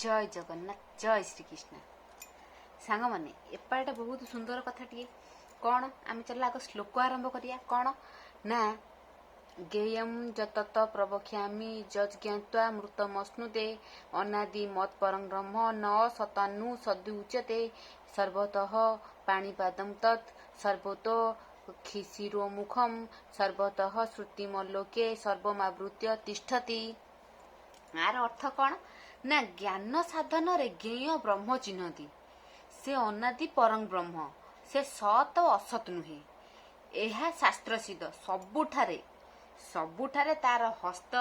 ଜୟ ଜଗନ୍ନାଥ, ଜୟ ଶ୍ରୀକୃଷ୍ଣ। ସାଙ୍ଗମାନେ, ଏପାଳିଟା ବହୁତ ସୁନ୍ଦର କଥାଟିଏ। କ'ଣ ଆମେ ଚାଲ ଆଗ ଶ୍ଲୋକ ଆରମ୍ଭ କରିବା। କ'ଣ ନା, ଜ୍ଞେୟಂ ଯତତ ପ୍ରବକ୍ଷ୍ୟାମି ଯଜ୍ଞାତ୍ୱା ମୃତମଶ୍ନୁତେ, ଅନାଦି ମତ୍ ପରଂ ବ୍ରହ୍ମ ନ ସତାନୁ ସଦୁଚ୍ୟତେ, ସର୍ବତଃ ପାଣିପାଦಂ ତତ୍ ସର୍ବତୋ ଖିଶିରୋମୁଖಂ, ସର୍ବତଃ ଶ୍ରୁତିମଲ୍ଲୋକେ ସର୍ବମାବୃତ୍ୟ ତିଷ୍ଠତି। ଆର ଅର୍ଥ କ'ଣ ନା, ଜ୍ଞାନ ସାଧନରେ ଜ୍ଞେୟ ବ୍ରହ୍ମ ଚିହ୍ନନ୍ତି। ସେ ଅନାଦି ପରଂ ବ୍ରହ୍ମ। ସେ ସତ ଓ ଅସତ ନୁହେଁ, ଏହା ଶାସ୍ତ୍ରସିଦ୍ଧ। ସବୁଠାରେ ସବୁଠାରେ ତାର ହସ୍ତ,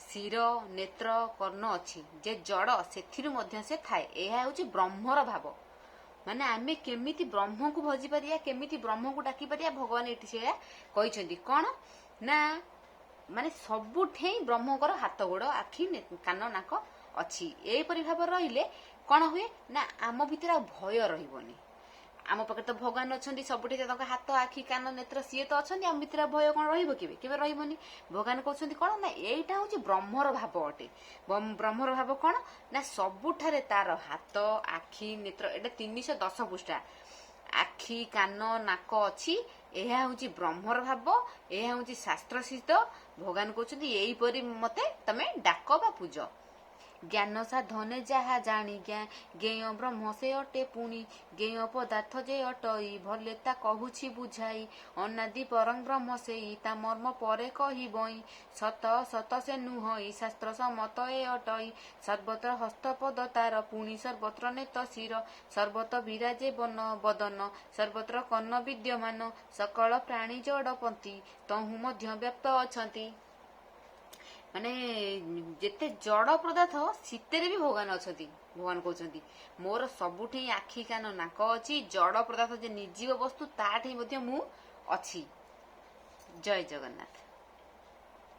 ଶିର, ନେତ୍ର, କର୍ଣ୍ଣ ଅଛି। ଯେ ଜଡ଼, ସେଥିରୁ ମଧ୍ୟ ସେ ଥାଏ। ଏହା ହେଉଛି ବ୍ରହ୍ମର ଭାବ। ମାନେ ଆମେ କେମିତି ବ୍ରହ୍ମକୁ ଭଜି ପାରିବା, କେମିତି ବ୍ରହ୍ମକୁ ଡାକି ପାରିବା, ଭଗବାନ ଏଠି ସେଇଆ କହିଛନ୍ତି। କ'ଣ ନା, ମାନେ ସବୁଠେଇଁ ବ୍ରହ୍ମଙ୍କର ହାତ, ଗୋଡ଼, ଆଖି, କାନ, ନାକ ଅଛି। ଏହିପରି ଭାବରେ ରହିଲେ କ'ଣ ହୁଏ ନା, ଆମ ଭିତରେ ଆଉ ଭୟ ରହିବନି। ଆମ ପାଖରେ ତ ଭଗବାନ ଅଛନ୍ତି, ସବୁଠି ତାଙ୍କ ହାତ, ଆଖି, କାନ, ନେତ୍ର, ସିଏ ତ ଅଛନ୍ତି। ଆମ ଭିତରେ ଆଉ ଭୟ କ'ଣ ରହିବ? କେବେ କେବେ ରହିବନି। ଭଗବାନ କହୁଛନ୍ତି କ'ଣ ନା, ଏଇଟା ହଉଛି ବ୍ରହ୍ମର ଭାବ ଅଟେ। ବ୍ରହ୍ମର ଭାବ କ'ଣ ନା, ସବୁଠାରେ ତାର ହାତ, ଆଖି, ନେତ୍ର। ଏଇଟା 310 ପୃଷ୍ଠା। ଆଖି, କାନ, ନାକ ଅଛି। ଏହା ହଉଛି ବ୍ରହ୍ମର ଭାବ, ଏହା ହଉଛି ଶାସ୍ତ୍ର ସିଦ୍ଧ। ଭଗବାନ କହୁଛନ୍ତି, ଏଇପରି ମତେ ତମେ ଡାକ ବା ପୂଜ। ଜ୍ଞାନ ସାଧନେ ଯାହା ଜାଣି ଜ୍ଞେୟ ବ୍ରହ୍ମ ସେ ଅଟେ, ପୁଣି ଜ୍ଞେୟ ପଦାର୍ଥ ଯେ ଅଟଇ, ଭଲେ ତା କହୁଛି ବୁଝାଇ। ଅନାଦି ପରଂ ବ୍ରହ୍ମ ସେଇ, ତା ମର୍ମ ପରେ କହିବଇଁ। ସତ ସତ ସେ ନୁହଇ, ଶାସ୍ତ୍ର ସମ୍ମତ ଏ ଅଟଇ। ସର୍ବତ୍ର ହସ୍ତପଦ ତାର, ପୁଣି ସର୍ବତ୍ର ନେତ ଶିର, ସର୍ବତ ବିରାଜେ ବନ ବଦନ, ସର୍ବତ୍ର କର୍ଣ୍ଣ ବିଦ୍ୟମାନ। ସକଳ ପ୍ରାଣୀ ଜଡ଼ପନ୍ତି, ତହୁଁ ମଧ୍ୟ ବ୍ୟାପ୍ତ ଅଛନ୍ତି। ମାନେ ଯେତେ ଜଡ଼ ପଦାର୍ଥ, ସେଥିରେ ବି ଭଗବାନ ଅଛନ୍ତି। ଭଗବାନ କହୁଛନ୍ତି, ମୋର ସବୁଠି ଆଖି, କାନ, ନାକ ଅଛି। ଜଡ଼ ପଦାର୍ଥ ଯେ ନିର୍ଜୀବ ବସ୍ତୁ, ତାଠି ମଧ୍ୟ ମୁଁ ଅଛି। ଜୟ ଜଗନ୍ନାଥ।